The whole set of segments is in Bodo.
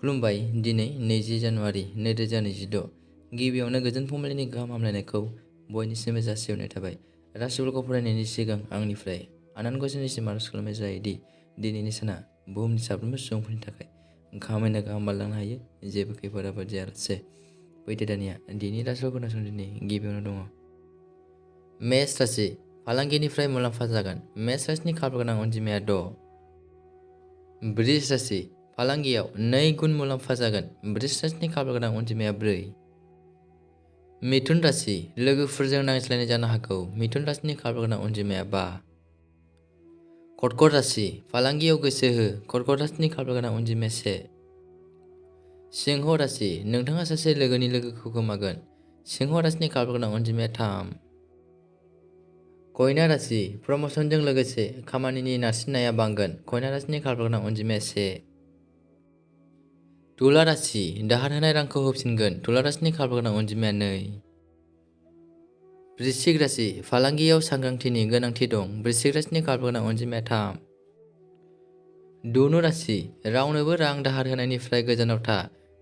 खुलुमबाय दिनै 20 जानुवारि 2026 गिबियावनो गोजोन फुंबिलिनि गाहाम हामलायनायखौ बयनिसिमबो जासिहरनाय थाबाय। राशिफोरखौ फरायनायनि सिगां आंनिफ्राय आनान गसाइनिसिम आरज खालामनाय जायोदि दिनैनि साना बुहुमनि साफ्रोमबो सुबुंफोरनि थाखाय गाहामैनो गाहाम बारलांनो हायो, जेबो खैफोद आफोद जायालासे। फैदो दानिया दिनैनि राशिफोरखौ खोनासंदिनि गिबियावनो दङ मेष राशि, फालांगिनिफ्राय मुलाम्फा जागोन। मेष राशिनि खाफाल गोनां अनजिमाया 6। वृष राशि, फालांगियाव 2 गुन मुलाम्फा जागोन। वृष राशिनि खाफाल गोनां अनजिमाया 4। मिथुन राशि, लोगोफोरजों नांज्लायनाय जानो हागौ। मिथुन राशिनि खाफाल गोनां अनजिमाया 5। कर्कट राशि, फालांगियाव गोसो हो। कर्कट राशिनि खाफाल गोनां अनजिमाया 1। सिंह राशि, नोंथाङा सासे लोगोनि लोगोखौ गोमागोन। सिंह राशिनि खाफाल गोनां अनजिमाया 3। कन्या राशि, प्रम'सनजों लोगोसे खामानिनि नारसिननाया बांगोन। कन्या राशिनि खाफाल गोनां अनजिमाया 1। तुला राशि, दाहार होनाय रांखौ होफिनगोन। तुला राशिनि खाफाल गोनां अनजिमाया 2। वृश्चिक राशि, फालांगियाव सांग्रांथिनि गोनांथि दं। वृश्चिक राशिनि खाफाल गोनां अनजिमाया 3। धनु राशि, रावनोबो रां दाहार होनायनिफ्राय गोजानाव था।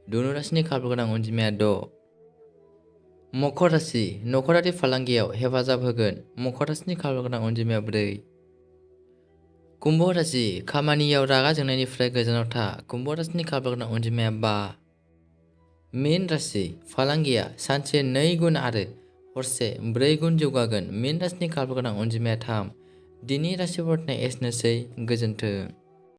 धनु राशिनि खाफाल गोनां अनजिमाया 6। मकर राशि, नखरारि फालांगियाव हेफाजाब होगोन। मकर राशिनि खाफाल गोनां अनजिमाया 4। कुम्भ राशि, खामानियाव रागा जोंनायनिफ्राय गोजानाव था। कुम्भ राशिनि खाफाल गोनां अनजिमाया 5। मीन राशि, फालांगिया सानसे 2 गुन आरो हरसे 4 गुन जौगागोन। मीन राशिनि खाफाल गोनां अनजिमाया 3। दिनै राशिफोरनि एसेनोसै, गोजोन्थों।